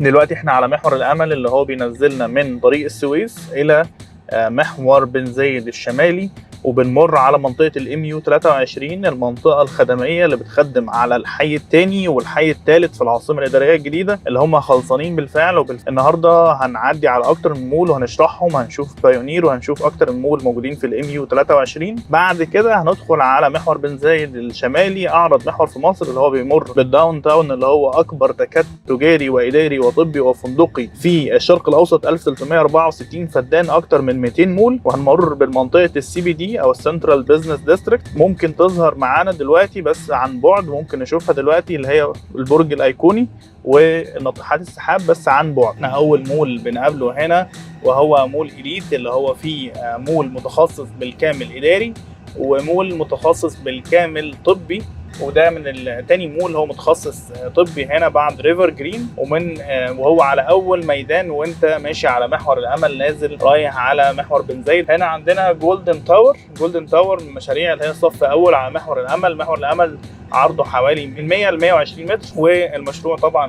دلوقتي احنا على محور الامل اللي هو بينزلنا من طريق السويس الى محور بن زايد الشمالي، وبنمر على منطقة ال MU 23، المنطقة الخدميه اللي بتخدم على الحي الثاني والحي الثالث في العاصمة الادارية الجديدة اللي هم خلصانين بالفعل. النهارده هنعدي على اكتر من مول وهنشرحهم، هنشوف بايونير وهنشوف اكتر من مول موجودين في ال MU 23. بعد كده هندخل على محور بن زايد الشمالي، اعرض محور في مصر اللي هو بيمر بال downtown اللي هو اكبر تكتل تجاري واداري وطبي وفندقي في الشرق الاوسط، 1364 فدان، اكتر من 200 مول. وهنمر بالمنطقة ال CBD او ال Central Business District، ممكن تظهر معانا دلوقتي بس عن بعد، ممكن نشوفها دلوقتي اللي هي البرج الايقوني وناطحات السحاب بس عن بعد. احنا اول مول بنقابله هنا وهو مول إليت، اللي هو فيه مول متخصص بالكامل اداري ومول متخصص بالكامل طبي، وده من تاني مول هو متخصص طبي هنا بعد ريفر جرين، ومن وهو على اول ميدان وانت ماشي على محور الامل نازل رايح على محور بن زايد. هنا عندنا جولدن تاور، جولدن تاور من المشاريع اللي هي صف اول على محور الامل. محور الامل عرضه حوالي من 100 ل 120 متر، والمشروع طبعا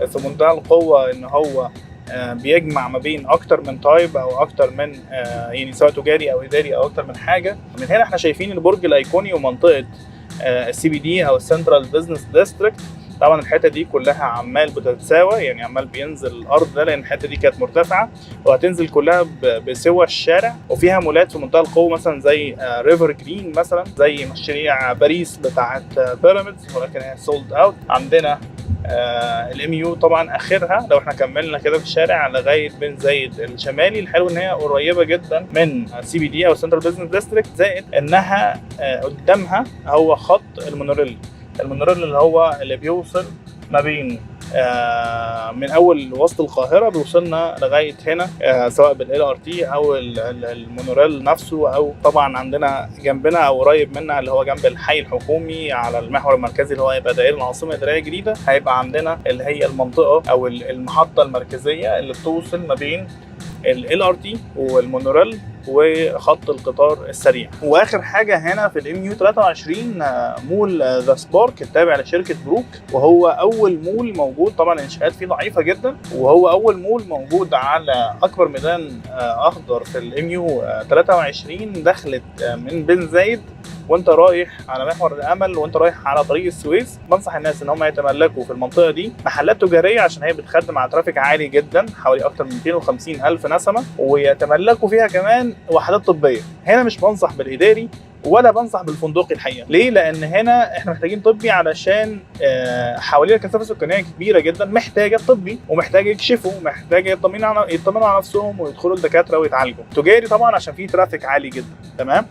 في منتهى القوة ان هو بيجمع ما بين اكتر من type او اكتر من يعني سواء تجاري او اداري او اكتر من حاجة. من هنا احنا شايفين البرج الايقوني ومنطقة ال CBD او ال Central Business District. طبعا الحتة دي كلها عمال بتتساوى، يعني عمال بينزل الارض ده لان الحتة دي كانت مرتفعة وهتنزل كلها بسوى الشارع، وفيها مولات في منتهى القوة مثلا زي ريفر جرين، مثلا زي مشاريع باريس بتاعه بيراميدز ولكن هي sold out. عندنا ال MU طبعا اخرها لو احنا كملنا كده في الشارع لغاية بن زايد الشمالي. الحلو ان هي قريبه جدا من CBD او Central Business District، زائد انها قدامها هو خط المونوريل، المونوريل اللي هو اللي بيوصل ما بين من اول وسط القاهرة بيوصلنا لغاية هنا، سواء بال LRT او المونوريل نفسه، او طبعا عندنا جنبنا او قريب منا اللي هو جنب الحي الحكومي على المحور المركزي اللي هو هيبقى دائري العاصمة الادارية الجديده، هيبقى عندنا اللي هي المنطقة او المحطة المركزية اللي بتوصل ما بين ال LRT والمونوريل وخط القطار السريع. واخر حاجة هنا في ال MU 23 مول ذا سبارك التابع لشركة بروك، وهو اول مول موجود، طبعا الانشاءات فيه ضعيفة جدا، وهو اول مول موجود على اكبر ميدان اخضر في ال MU 23، دخلت من بن زايد وانت رايح على محور الامل وانت رايح على طريق السويس. بنصح الناس ان هم يتملكوا في المنطقة دي محلات تجارية عشان هي بتخدم على traffic عالي جدا، حوالي اكتر من 250 الف نسمه، ويتملكوا فيها كمان وحدات طبية. هنا مش بنصح بالاداري ولا بنصح بالفندقي الحقيقة. ليه؟ لان هنا احنا محتاجين طبي علشان حوالينا كثافة سكانية كبيرة جدا محتاجه طبي ومحتاجة يكشفوا، محتاجه يطمنوا على نفسهم ويدخلوا الدكاترة ويتعالجوا. تجاري طبعا عشان في traffic عالي جدا. تمام.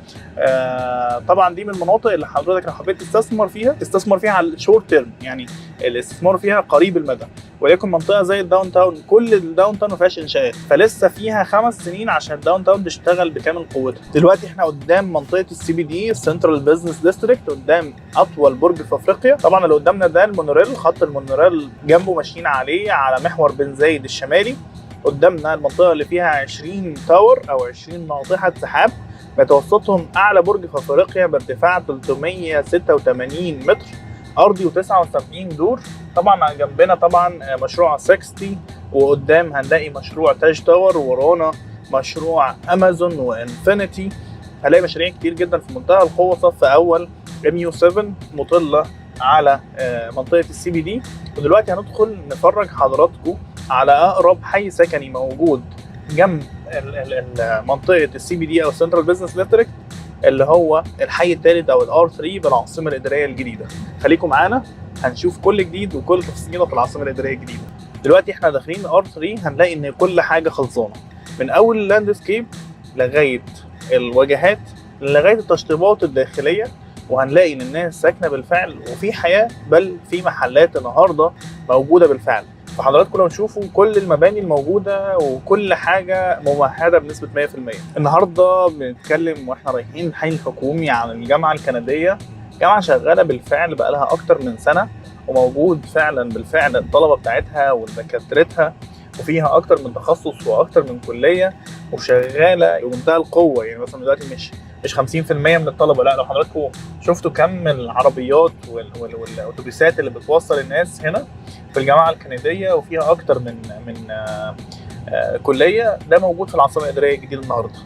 طبعا دي من المناطق اللي حضرتك لو حبيت تستثمر فيها تستثمر فيها على ال short term، يعني الاستثمار فيها قريب المدى. وليكن منطقة زي ال downtown، كل ال downtown ما فيهاش انشاءات، فلسه فيها 5 سنين عشان ال downtown تشتغل بكامل قوتها. دلوقتي احنا قدام منطقة ال CBD، Central Business District، قدام اطول برج في افريقيا. طبعا اللي قدامنا ده المونوريل، خط المونوريل جنبه ماشيين عليه على محور بن زايد الشمالي. قدامنا المنطقة اللي فيها 20 tower او 20 ناطحه سحاب، بيتوسطهم اعلى برج في افريقيا بارتفاع 386 متر ارضي و79 دور. طبعا جنبنا طبعا مشروع 60، وقدام هنلاقي مشروع تاج تاور، وورانا مشروع امازون وانفينيتي. هنلاقي مشاريع كتير جدا في منتهى القوه، صف اول MU 7 مطله على منطقة ال CBD. ودلوقتي هندخل نفرج حضراتكم على اقرب حي سكني موجود جنب منطقة ال CBD او Central Business District، اللي هو الحي الثالث او ال R 3 بالعاصمة الادارية الجديده. خليكم معانا، هنشوف كل جديد وكل تفصيله في العاصمة الادارية الجديده. دلوقتي احنا داخلين R 3، هنلاقي ان كل حاجة خلصانه من اول ال landscape لغاية الواجهات لغاية التشطيبات الداخليه، وهنلاقي ان الناس ساكنة بالفعل وفي حياه، بل في محلات النهارده موجودة بالفعل. فحضراتكم لو تشوفوا كل المباني الموجودة وكل حاجة ممهده بنسبة 100%. النهارده بنتكلم واحنا رايحين الحي الحكومي عن الجامعة الكنديه، جامعه شغالة بالفعل بقالها اكتر من سنه، وموجود فعلا بالفعل الطلبة بتاعتها ودكاترتها، وفيها اكتر من تخصص واكتر من كليه، وشغالة بمنتهى القوه. يعني مثلا دلوقتي مش مش 50% من الطلبة، لا لو حضراتكم شفتوا كم العربيات والاتوبيسات اللي بتوصل الناس هنا في الجامعة الكندية، وفيها اكتر من كليه، ده موجود في العاصمة الادارية الجديدة النهارده.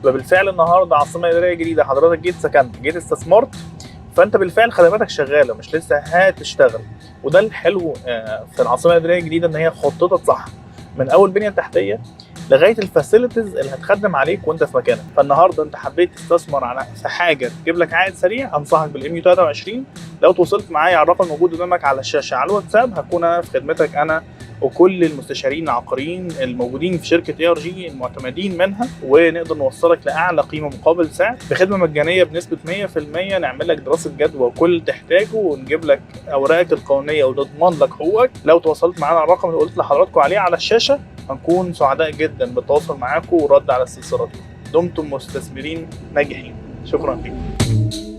يبقى بالفعل النهارده عاصمة ادارية جديده، حضرتك جيت سكنت، جيت استثمرت، فانت بالفعل خدماتك شغالة، مش لسه هتشتغل. وده الحلو في العاصمة الادارية الجديده، ان هي خططت صح من اول بنيه تحتيه لغاية ال facilities اللي هتخدم عليك وانت في مكانك. فالنهارده انت حبيت تستثمر على في حاجة تجيب لك عائد سريع، انصحك بال MU 23. لو تواصلت معايا على الرقم الموجود قدامك على الشاشة على الواتساب، هكون انا في خدمتك، انا وكل المستشارين العقاريين الموجودين في شركة ARG المعتمدين منها، ونقدر نوصلك لاعلى قيمة مقابل سعر بخدمة مجانية بنسبة 100%. نعمل لك دراسة جدوى وكل اللي تحتاجه، ونجيب لك اوراقك القانونية ونضمن لك حقوقك. لو تواصلت معانا على الرقم اللي قلت لحضراتكم عليه على الشاشة، هنكون سعداء جدا بالتواصل معاكم والرد على استفساراتكم. دمتم مستثمرين ناجحين. شكرا لكم.